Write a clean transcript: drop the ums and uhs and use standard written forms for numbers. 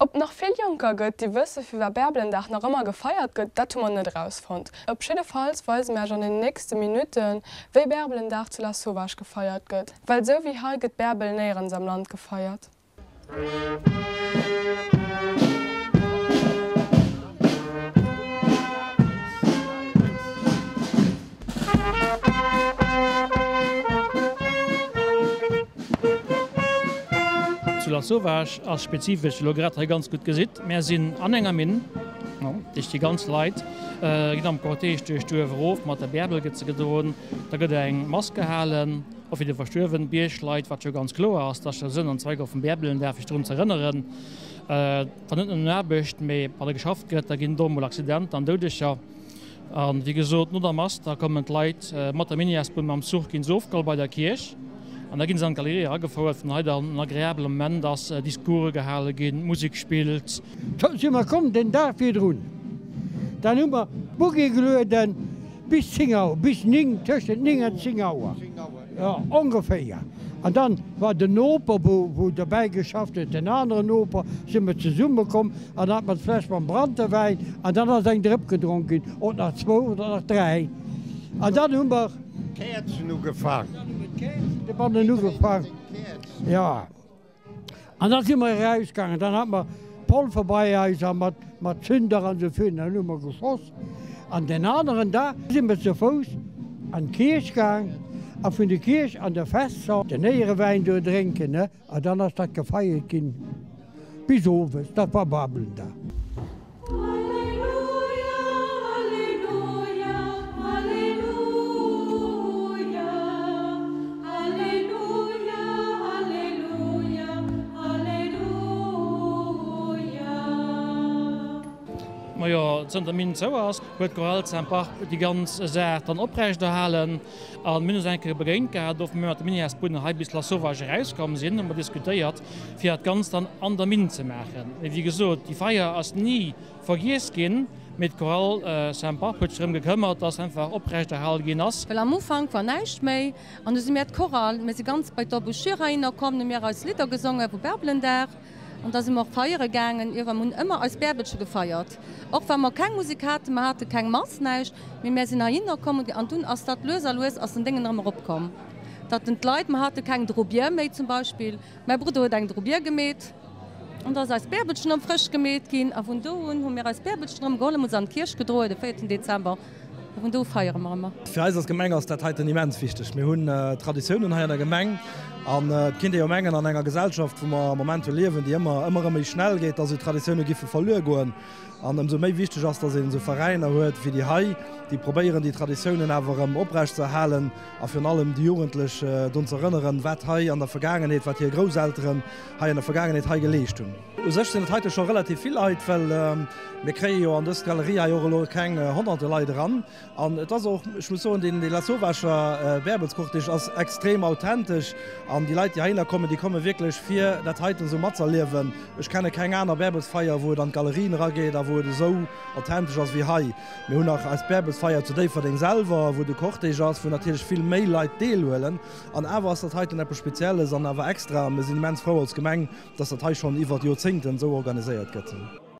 Ob nach vill Jonker gëtt, déi wësse firwat Bärbelendag nach ëmmer gefeiert gëtt, dat hu mer net erausfonnt. Op jiddefalls weise mir iech an den nächste Minutten, wéi Bärbelendag zu Lasauvage gefeiert gëtt. Well esou wéi hei gëtt Bärbel néierens am Land gefeiert. Zu Lasauvage ass spezifesch, elo grad hei ganz gutt gesitt, mär sinn an enger Minn, duerch déi ganz Leit ginn am Cortège duerch d'Duerf erof, mat der Bärbel gëtt se gedroen, da gëtt eng Mass gehalen, och fir de verstuerwen Biergleit, wat jo ganz kloer ass, dat ass jo Sënn an Zweck och vum Bärbelendag, fir sech drun ze erënneren, wann net nëmmen Aarbecht, mee wann da geschafft gëtt, da ginn et och emol Accidenter an Doudeger. An wéi gesot, no der Mass, da kommen d'Leit mat der Mini-S-Bunn, mam Zuch ginn se ofgeholl bei der Kierch an da ginn se an d'Galerie eragefouert, wou hei dann en agreabele Moment ass, Discourse gehale ginn, Musek spillt. Da si mer komm den Dag virdrun, dann hu mer Buggi gelueden bis 10 Auer, bis 9, tëschent 9 an 10 Auer, jo ongeféier. An dann war den Noper, wou, wou derbäi geschafft huet, den aneren Noper, si mer zesumme komm an hat mer d'Fläsch mam Branntewäin an dann ass eng Drëpp gedronk ginn, oder nach zwou oder nach dräi. An dann hu mer. D'Käerzen ugefaang. Dann hu mer d'Käerzen dobannen ugefaang, jo. An da si mer erausgaangen, dann hat mer Polver bei eis a mat mat Zünder an esou virun, dann hu mer geschoss. An den aneren Dag si mer ze Fouss an d'Kierch gaang a vun der Kierch an de Festsall den Éierewäin do drénken, ne, a dann ass dat gefeiert ginn bis owes, dat war Babelendag. Majo, zënter d'Minn zou ass, huet d'Chorale Saint-Barbe déi ganz Saach dann oprechterhalen. A mir hunn ons eng Kéier begéint gehat, do wou mir mat de Miniasbunnen hei bis Lasauvage erauskomm sinn, hu mer diskutéiert, fir dat Ganzt dann an der Minn ze maachen. Mee wéi gesot, déi Feier ass ni vergiess ginn, mee d'Chorale Saint-Barbe huet sech drëm gekëmmert, dass se einfach oprechterhale ginn ass. Well am Ufank war näischt méi an du si mir d'Chorale, mir si ganz bei d'Embouchure heihinner komm, hu mir eis Lidder gesonge vu Bärbelendag. An da si mer och feiere gaangen. Iewer mer hunn ëmmer eis Bäerbelche gefeiert. Och wa mer keng Musek haten, mer hate keng Mass, näischt, mee mär sinn heihinner komm an dunn ass dat lues a lues ass den Déngen erëm eropkomm, datt den d'Leit, mer hate keng Drobier méi zum Beispill, mäi Brudder huet eng Drobier gemeet an da ass eis Bäerbelchen erëm frësch gemeet ginn a vun do un hu mir eis Bäerbelchen erëm geholl an hu se an d'Kierch gedroen de véierten Dezember. A vun do u feiere mer ëmmer. Fir eis als Gemeng ass dat heiten immens wichteg. Mir hunn Traditiounen hei an der Gemeng an et kinnt ee jo mengen, an enger Gesellschaft, wou mer am Moment jo liewen, déi ëmmer, ëmmer erëm méi schnell geet, dass esou Traditioune giffe verluer goen. An ëmsou méi wichteg ass, dass een esou Veräiner huet wéi déi hei, déi probéieren, déi Traditiounen awer erëm oprecht ze erhalen a virun allem déi Jugendlech drun ze erënneren, wat hei an der Vergaangenheet, wat hir Grousselteren hei an der Vergaangenheet hei geleescht hunn. U sech sinn et heite scho relativ vill Leit, well mir kréie jo an dës Galerie hei och elo keng Honnerte Leit eran. An et ass och, ech muss soen, deen Lasauvascher Bäerbelscortège ass extrem authentesch. An déi Leit, déi heihinner kommen, déi komme wierklech fir dat heiten esou matzerliewen. Ech kenne keng aner Bäerbelsfeier, wou et an d'Galerien erageet a wou et esou authentesch ass wéi hei. Mir hunn nach eis Bäerbelsfeier zu Déifferdeng selwer, wou de Cortège ass, wou natierlech vill méi Leit deelhuelen. An awer ass dat heiten eppes Spezielles an awer extra. A mir sinn immens frou als Gemeng, dass dat hei schonn iwwert Joerzéngten esou organiséiert gëtt.